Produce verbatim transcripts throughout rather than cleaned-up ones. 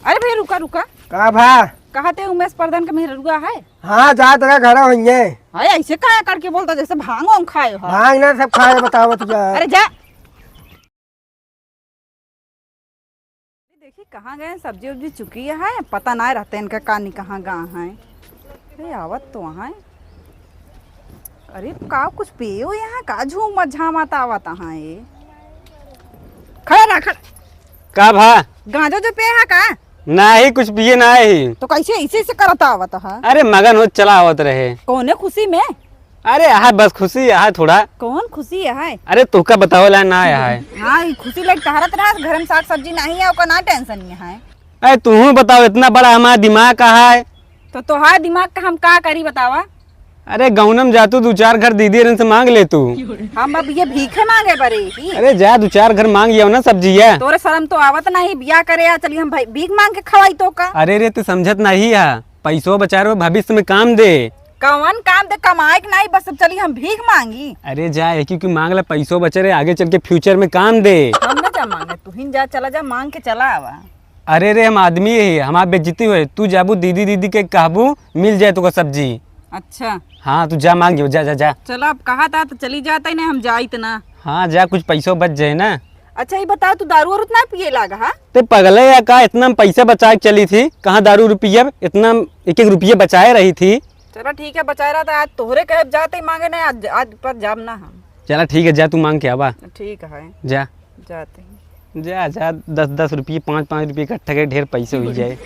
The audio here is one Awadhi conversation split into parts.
अरे भैया, रुका, रुका। का भा? कहा थे उमेश प्रधान का मेहररुआ है? हाँ, जा तका घर होइए। अरे, ऐसे काहे करके बोलता, जैसे भांग वांग खाए हो? भांग ना सब खाए, बतावत जा। अरे जा। देखी, कहाँ गए? सब्जी उब्जी चुकी है, पता ना रहते इनका, का नहीं, कहाँ गए हैं। अरे, आवत तो हैं। अरे, का कुछ पियो यहाँ, का झूमत झामत आवत हैं ये? खड़ा रह, खड़ा। का भा? गांजो जो पिए है का? नाही, कुछ पिए नाही। तो कैसे ऐसे ऐसे करत आवत है? अरे, मगन हो चला आवत रहे। कौने खुशी में? अरे, आहा, बस खुशी आहा थोड़ा। कौन खुशी है? अरे, तोहका बतावे ला ना आया है। हाँ, ई खुशी लायक तहरत रहा, घर में साग सब्जी नहीं है, ओकर ना tension नहीं है। अरे, तुहू बताओ, इतना बड़ा हमारा दिमाग का है। तो तोहार दिमाग का हम का करी, बतावा? अरे, गौनम जा तू, दो चार घर दीदी रन से मांग ले तू। हम अब ये भीखे मांगे बरे ही। अरे, जा दो चार घर मांग आओ ना सब्जी है। तोरे शर्म तो आवत नहीं, बियाह करे आ, चली हम भाई भीख मांग के खवाई तो का? अरे रे, तू समझत नहीं है, पैसो बचा रहे, भविष्य में काम दे। कवन काम दे, कमाए के नाई, बस अब चली हम भीख मांगी। अरे जा, एक ही की मांग ला, पैसो बचे रहे, आगे चल के future में काम दे। हम ना जा मांगे, तू ही जा, चला जा, मांग के चला आवा। अरे रे, हम आदमी है, हमार बेइज्जती होए, तू जाबू दीदी दीदी के कहबू, मिल जाए तोका सब्जी। अच्छा। हाँ, तू जा मांग, जा, जा, जा। चला, अब कहा था तो चली जाता ही नहीं, हम जाइत ना। हाँ, जा, कुछ पैसो बच जाए ना। अच्छा, ये बताओ, तू दारू वारू ना पिए लागा, हाँ? ते पगले या का, इतना हम पैसा बचा के चली थी, कहाँ दारू रुपया, इतना एक एक रुपये बचाए रही थी। चला ठीक है, बचाए रहा था, आज तोहरे कहे जाते ही मांगे नहीं, आज, आज पर जाब ना हम। चला ठीक है, जा तू मांग के आवा। ठीक है। जा। जाते हैं। जा, जा, दस दस रुपये, पाँच पाँच रुपये इकट्ठा करे, ढेर पैसे हो जाए।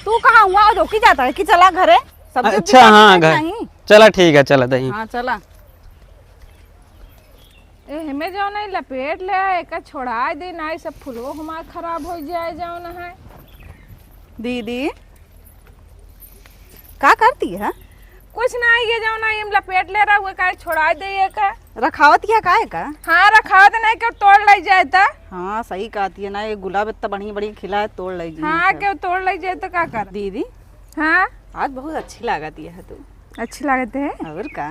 तू कहाँ हुआ और रोकी जाता है कि चला घरे? सब्जी उब्जी अच्छा, काट हाँ, के घर। नहीं? चला ठीक है, चला दही। हाँ, चला। ए, हमें जौन है लपेट ले, एका छोड़ा दे, ना ई सब फुलवो हमार खराब हो जाए जौन है। दीदी, का करती है? कुछ ना, ये जौन है हम लपेट ले रहा, वो का छोड़ा दे, ये का। रखावत या का है का? हाँ, रखावत नहीं, क्यों तोड़ ले जाए ता? हाँ, सही कहती है ना, ये गुलाब इतना बढ़िया बढ़िया खिला है, तोड़ ले जाए हाँ, ता। क्यों तोड़ ले जाए तो का कर? दीदी, हाँ? आज बहुत अच्छी लागत है तू। अच्छी लागत है? और का?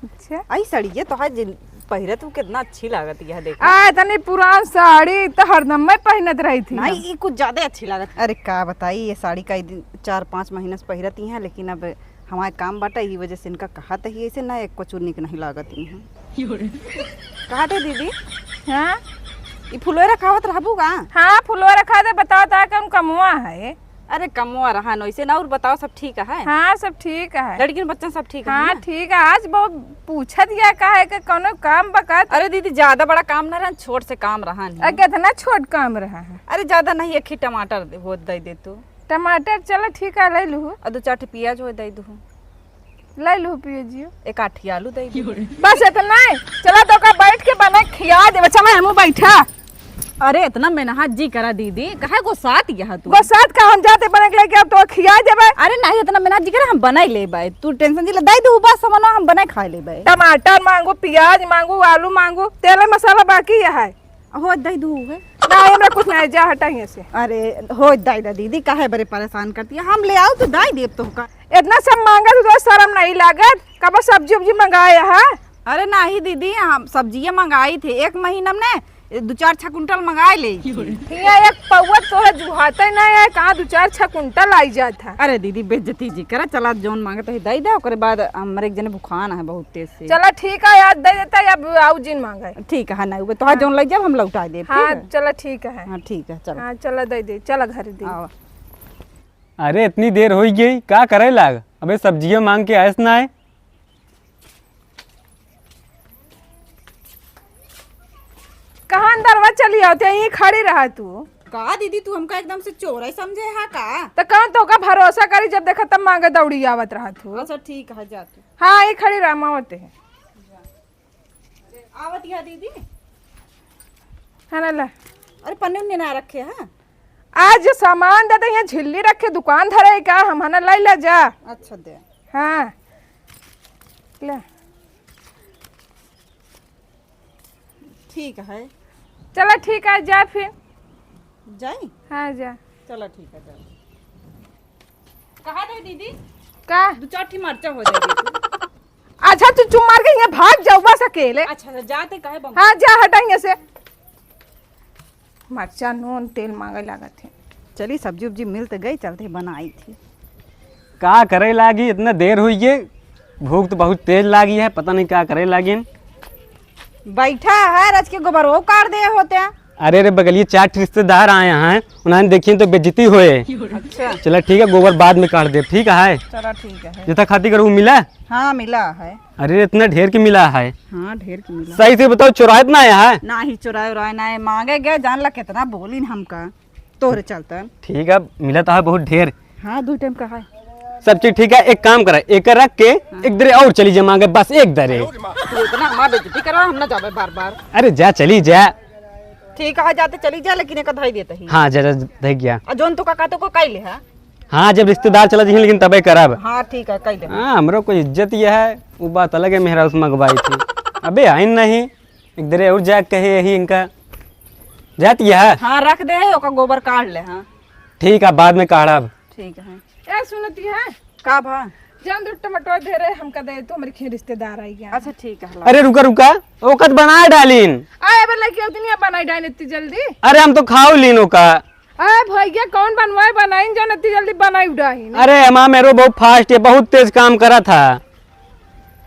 अच्छा। आई साड़ी ये तोहार जिन पहिरत हूँ, कितना अच्छी लागत यह, देखो। आ, इतनी पुरान साड़ी तो हरदम मैं पहनत रही थी नहीं, हम। ई कुछ ज्यादा अच्छी लागत। अरे का बताई, ये साड़ी का ई दिन चार पाँच महीना से पहिरत ही है, लेकिन अब हमारे काम बाटा, ई वजह से इनका कहा तो ही ऐसे ना, एक कुछ निक नहीं लागत ही है। कहा थे दीदी? हाँ? ई फुलवे रखावत रहबू का? हाँ, फुलवा रखा दे, बताओ ता कौन कमुआ है? अरे कमवा रहन वैसे ना, और बताओ सब ठीक है? हाँ, सब ठीक है। लड़किन बच्चन सब ठीक है हाँ, ना? ठीक है। आज बहुत पूछत या का है कि कौनो काम बकत? अरे दीदी, ज्यादा बड़ा काम ना रहन, छोट से काम रहन ही। अरे कितना छोट काम रहा है? अरे ज्यादा नहीं, एक ही टमाटर दे, वो दे दे तू। टमाटर चलो ठीक है, ले लूँ। और दो चार ठे प्याज वो दे दू। ले लूँ प्याजियो। एक आठी आलू दे दू। बस इतना है? चला तो का बैठ के बना खिया दे, बच्चा मैं हमू बैठा। अरे, इतना मेहनत जी करा दीदी, काहे गोसात यह तू? गोसात का हम जाते बना के लेके अब तो खिया देबे। अरे नहीं, इतना मेहनत जी करा, हम बनाई लेबे। तू tension जी ले, दे दू बस, सामान हम बनाई खा लेबे। टमाटर मांगू, प्याज मांगू, आलू मांगू, तेल मसाला बाकी यह है। हो, दे दू है। ना, हमरा कुछ नहीं, जा हटा यहाँ से। अरे, हो, दे दे दीदी, काहे बरे परेशान करती है? हम ले आओ तो दे देब तोहका। इतना सब मांगत हो, शर्म नहीं लागत? कब सब्जी उब्जी मंगाए है? अरे नहीं दीदी, हम सब्जियां मंगाई थे एक महीना में, दो चार छह कुंटल मंगा ले। हिया एक पौवा तोहे जुहाते नहीं है, कहाँ दो चार छह कुंटल आई जात है। अरे दीदी, बेइज्जती जी करा, चला जौन मांगत है दे दे, ओकरे बाद हमरे एक जने भुखान है बहुत तेज से। चला ठीक है, आज दे देता है, अब आऊ जिन मांगे। ठीक है, नहीं, वो तोहार जौन ले जाब, हम लौटा देब, हाँ, ठीक है? चला ठीक है। हाँ, ठीक है, चला। हाँ, चला दे दे, चला घर दे। आवा। अरे, इतनी देर होई गई, का करे लाग? अबे, सब्जियां मांग के आयस ना आए। कहाँ अंदरवा चली आवत है, यहीं खड़ी रहा तू। का दीदी, तू हमका एकदम से चोरई समझे हा का? तो कौन तोका भरोसा करी, जब देखा तब मांगे दौड़ी आवत रहा तू। अच्छा, ठीक है, जा तू। हाँ, यहीं खड़ी रहा, मावते है। आवत या दीदी। है ना, ला। अरे, पन्नी उन्नी ना रखे है? आज जो सामान दे दे, यहाँ झिल्ली रखे, दुकान धरे का, हम है ना, ले ले जा। अच्छा, दे। हाँ। ले। ठीक है। चला, ठीक है, जा फिर। जाई? हाँ, जा। चला, ठीक है, जा। कहा दे दीदी? का? दो चार ठी मरचा हो जाएगी। अच्छा, तू चुप मार के यहाँ भाग जाऊ बस अकेले। अच्छा, अच्छा, जाते काहे बम? हाँ, जा हटा यहाँ से। मरचा, नून, तेल मांगे लागत है। चली, सब्जी उब्जी मिल त गई, चलते बनाई थी। का करे लागी, इतना देर हुई गे, भूख तो बहुत तेज लागी है, पता नहीं का करे लागिन। बैठा है, रच के गोबरवो काढ़ दे होते। अरे रे बगलिए, चार ठे रिश्तेदार आए हैं, उन्हें देखिए तो बेइज्जती होए। अच्छा। चला ठीक है, गोबर बाद में काढ़ दे, ठीक है? चला ठीक है। जितना खाती कर वो मिला? हाँ, मिला है। अरे, इतना ढेर के मिला है। हाँ, ढेर के मिला। सही से बताओ, चुराए तो ना आया है? ना ही चुराए उराए ना है, मांगे गए, जान ला कितना बोलिन हमका। तोहरे चलतन। ठीक है, मिला तो है बहुत ढेर। हाँ, दो टाइम का है। सब चीज ठीक है, एक काम करा, एक रख के हाँ। एक दरे और चली जाए मांगे, बस एक दरे। तू इतना हमार बेइज्जती करवा, हम ना जाबे बार बार। अरे जा, चली जा। ठीक है, जाते चली जा, लेकिन एक धई देते ही। हाँ, जा, जा, धई गया। आ जोन तो का कहते को कई ले है? हाँ, जब रिश्तेदार चला जइहें, लेकिन तबे करब। हाँ, ठीक है, कई दे। हाँ, हमरो कोई इज्जत ये है, वो बात अलग है, मेहरा उस मंगवाई थी। अबे आइन नहीं, एक दरे और जाके कहे यही इनका जात यह। हाँ, रख दे, ओका गोबर काढ़ ले। हाँ। ठीक है, बाद में काढ़ब। ठीक है। ए, सुनती है? का भा? जान दो टमाटर दे रहे, हमका दे, तो हमारे खेत रिश्तेदार आई गया। अच्छा, ठीक है, ला। अरे रुका, रुका, ओकत बनाए डालिन। आए, अब लड़की होती नहीं, बनाई डालिन इतनी जल्दी। अरे हम तो खाओ लीन ओका। अरे भैया, कौन बनवाए बनाइन, जौन इतनी जल्दी बनाई उड़ाइन। अरे हमार मेहरो बहुत fast है, बहुत तेज काम करा था।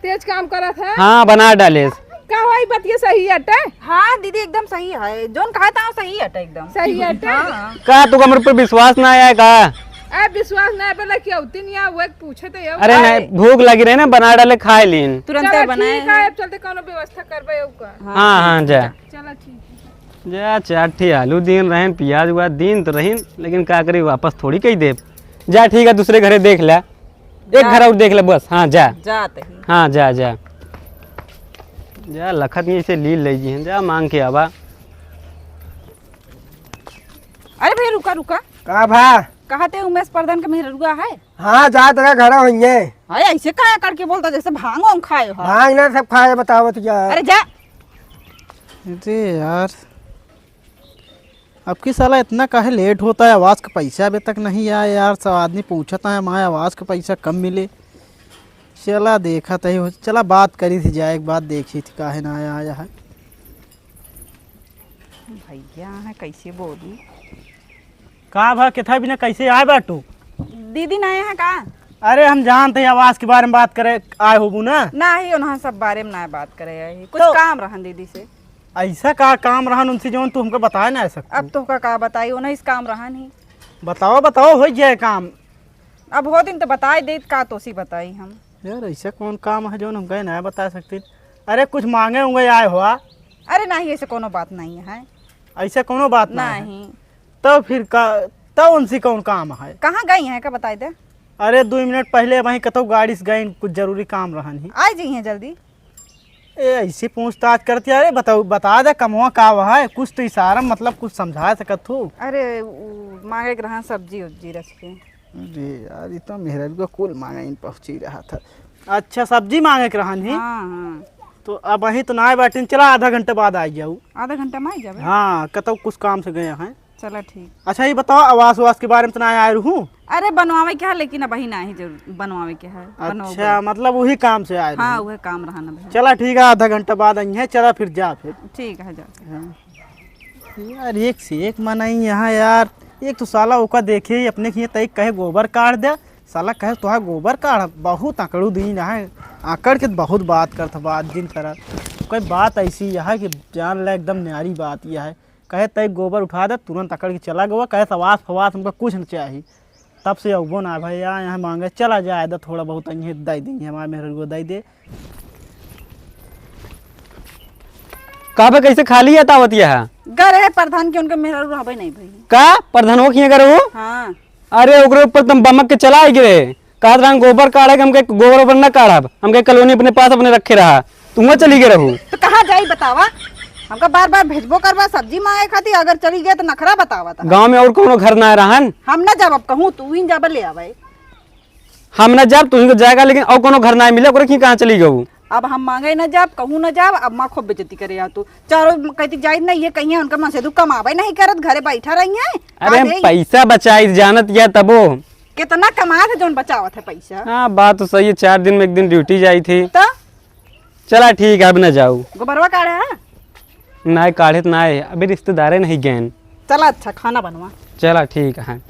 तेज काम करा था? हाँ, बना डाले। का हो, ई बतिया सही हटे? हाँ दीदी, एकदम सही है, जौन कहा था सही हटे एकदम। सही हटे? हाँ। का तू हमरे पर विश्वास ना आया का? अरे विश्वास ना आवे ला क्यों? तीन या वो एक पूछे तो ये। अरे अरे। नहीं, भूख लगी रहे ना, बना डाले, खाए लीन। तुरंत चलो बनाए ठीक है, हैं। अब चलते कौनो व्यवस्था करबे ओकर। हाँ, हाँ, जा। चलो ठीक है। जा, चार ठे आलू दिन रहन, प्याज उआज दिन तो रहीन, लेकिन का करी, वापस थोड़ी कही देब। जा, ठीक है, दूसरे घरे देख ले, एक जा। घर और देख ले बस। हाँ, जा। जात ही। हाँ, जा, जा। जा, लखत में से लील ले जी हैं, जा मांग के आवा। अरे भैया, रुका, रुका। का भा? कहा थे उमेश प्रधान के मेहररुआ है? हाँ, जात रहा घर होइए। अरे ऐसे काहे करके बोलता, जैसे भांग वांग खाए हो। भांग ना सब खाए, बतावत यार। अरे जा। अरे यार, अब की साला इतना काहे लेट होता है? आवास का पैसा अभी तक नहीं आया यार। सब आदमी पूछता है, हमारे आवास का पैसा कब मिले? चला देखा तही हो, चला बात करी थी, जाए एक बात देखी थी, काहे ना आया, आया है। भैया है, कैसे बोली? का भा, केथा बिना कैसे आए बाटू? दीदी ना आए हैं का? अरे हम जानते हैं आवास के बारे में बात करे आए होबू ना। ना ही उन्हें सब बारे में ना बात करे आए ही। कुछ तो काम रहन दीदी से। ऐसा का काम रहन उनसे जौन तू हमको बताए ना सकतू? अब तोहका का बताई, उन्हें इस काम रहन ही। बताओ, बताओ, हो जाए काम। अब हो दिन तो बताए देत का तोसी बताई हम। यार ऐसा कौन काम है जौन हमको ना बता सकती? अरे कुछ मांगे उंगे आए हो आ? अरे नहीं, ऐसे कोनो बात नहीं है। ऐसा कोनो बात ना है? नहीं। तो फिर का, तो उनसे कौन काम है? कहाँ गई हैं का बताई दे? अरे दो मिनट पहले वहीं कतौ गाड़ी से गई, कुछ जरूरी काम रहन ही। आ जाइए जल्दी। ए, ऐसी पूछताछ करती है। अरे बताओ, बता दे कमवा का हुआ है, कुछ तो इशारा मतलब कुछ समझा सकत हो। अरे उ, मांगे के रहा सब्जी उब्जी रच के। अरे यार, ये तो मेहरारू का कुल मांगे इन पहुंची रहा था। अच्छा, सब्जी मांगे के रहन ही? हाँ, हाँ। तो अब वहीं तो ना आए बाटिन, चला आधा घंटा बाद आ जाऊ। आधा घंटा में आ जाबे? हाँ, कतौ कुछ काम से गए हैं। चला ठीक। अच्छा, ये बताओ, आवास वास के बारे में तो ना आए रहू? अरे, बनवावे के है, लेकिन अबही नाही जरूर बनवावे के है, बनवावे अच्छा, के। मतलब वही काम से आए हाँ, रहू? वही काम रहा ना भैया। चला ठीक है, आधा घंटा बाद आई है, चला फिर जा फिर। ठीक है, जा। हाँ। यार, एक से एक मनई यहाँ यार। एक तो साला ओका देखे ही अपने के तई कहे गोबर काढ़ दे, साला कहे तोहार गोबर काढ़, बहुत अकड़ू दीन है, अकड़ के बहुत बात करत बा, आज दिन करत। कोई बात ऐसी यह है कि जान ले एकदम न्यारी बात यह है। कहे तय गोबर उठा दे, तुरंत अकड़ के चला गवा। कहे सवास फवास हमका कुछ न चाही। तब से अउबो ना भैया, यहाँ मांगे चला जाए दे, थोड़ा बहुत अइहे दे देंगे, हमारे मेहररुआ दे दे। का बे, कैसे खाली है तावत यह? गरे प्रधान के उनके मेहररू रहबे नहीं भई। का प्रधान हो किए गरे हो? हाँ। अरे ओकरे ऊपर तुम बमक के चला आई गिरे। कहत रहन गोबर काढ़े के, हमके गोबर ओबर न काढ़ब, हमके कॉलोनी अपने पास अपने रखे रहा, तू वहाँ चली गए रहू। तो कहाँ जाई बतावा? हमका बार बार भेजबो करबा सब्जी मांगे खातिर, अगर चली गए तो नखरा बतावा था। गाँव में और कोनो घर ना रहन? हम ना जाब, अब कहूँ तू ही जाबे ले आवे। हम ना जाब, तू ही को जाएगा, लेकिन और कोनो घर ना मिले, ओकरे की कहाँ चली गऊ? अब हम मांगे ना जाब, कहूँ ना जाब, अब माँ खूब बेइज्जती करे आ तू। चारों कहती जाइत ना, ये कहिए उनका मन से तू कमावे नहीं करत, घरे बैठा रही है। अरे का हम देई? पैसा बचाई जानत या तबो। कितना कमात है जौन बचावत है पैसा? हाँ, बात तो सही है, चार दिन में एक दिन ड्यूटी जाई थी। तो? चला ठीक है, अब न जाऊ। गोबरवा काढ़े है? नाय काढ़े तो नाय, अभी रिश्तेदारे नहीं गए। चला अच्छा, खाना बनवा। चला ठीक है।